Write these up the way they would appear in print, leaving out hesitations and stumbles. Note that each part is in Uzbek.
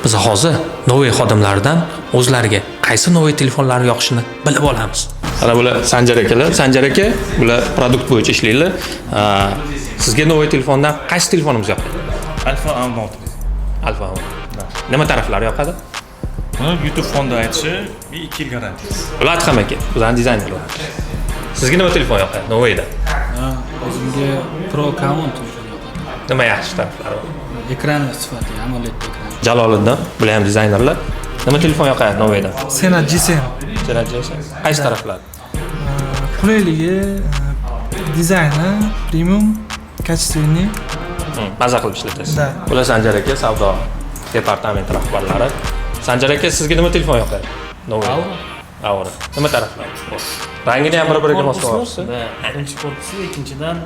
Biz hozir Nowe xodimlaridan o'zlariga qaysi Nowe telefonlari yoqishini bilib olamiz. Ana bular Sanjar akalar. Sanjar aka, bular продукт bo'yicha ishlaydilar. Sizga Nowe telefondan qaysi telefonimiz yoqadi? Alfa A16. Alfa. Nima taraflari yoqadi? Buni YouTube fondi aytishi, 1-2 yil garantiyasi. Ular Adham aka, bizlarning dizaynerlar. Sizga nima telefon yoqadi Nowe'da? O'zimga Pro K10 telefoni yoqadi. Nima yaxshi taraflari bor? Ekrani sifati, AMOLED ekran. Jaloliddin, bular ham dizaynerlar. Nima telefon yoqadi Nowe'da? Sena G7. Qaysi taraflari? Qulayligi, dizayni, premium, качественный. Maza qilib ishlatasiz. Да. Bular Sanjar aka, savdo departamenti rahbarlari. Sanjar aka, sizga nima telefon yoqadi? Nowe. Aura. Aura. Nima taraflari? Rangini ham bir-biriga moslayapsiz. Да, birinchi korpusi, ikkinchidan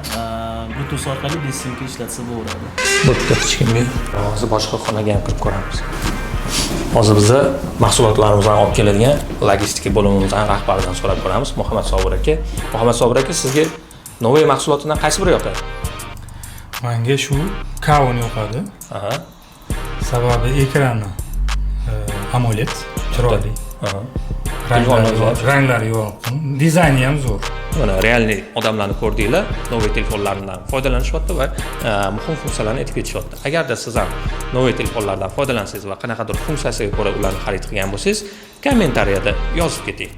Bluetooth orqali без simka ishlatsa bo'ladi. Bo'pti, hech kimga. Hozir boshqa xonaga ham kirib ko'ramiz. Hozir bizni mahsulotlarimizni olib keladigan logistika bo'limimizning rahbaridan so'rab ko'ramiz, Muhammad Sobir aka. Muhammad Sobir aka, sizga Nowe mahsulotidan qaysi biri yoqadi? Manga shu K10 yoqadi. Sababi ekrani AMOLED, chiroyli. Ranglari Telefonlar zo'r. Ranglari yorqin, dizayni ham zo'r. Mana реальный odamlarni ko'rdinglar, Nowe telefonlaridan foydalanishyapti va muhim funksiyalarni aytib ketishyapti. Agarda siz ham Nowe telefonlardan foydalansangiz va qanaqadir funksiyasiga ko'ra ularni xarid qilgan bo'lsangiz, kommentariyada yozib keting.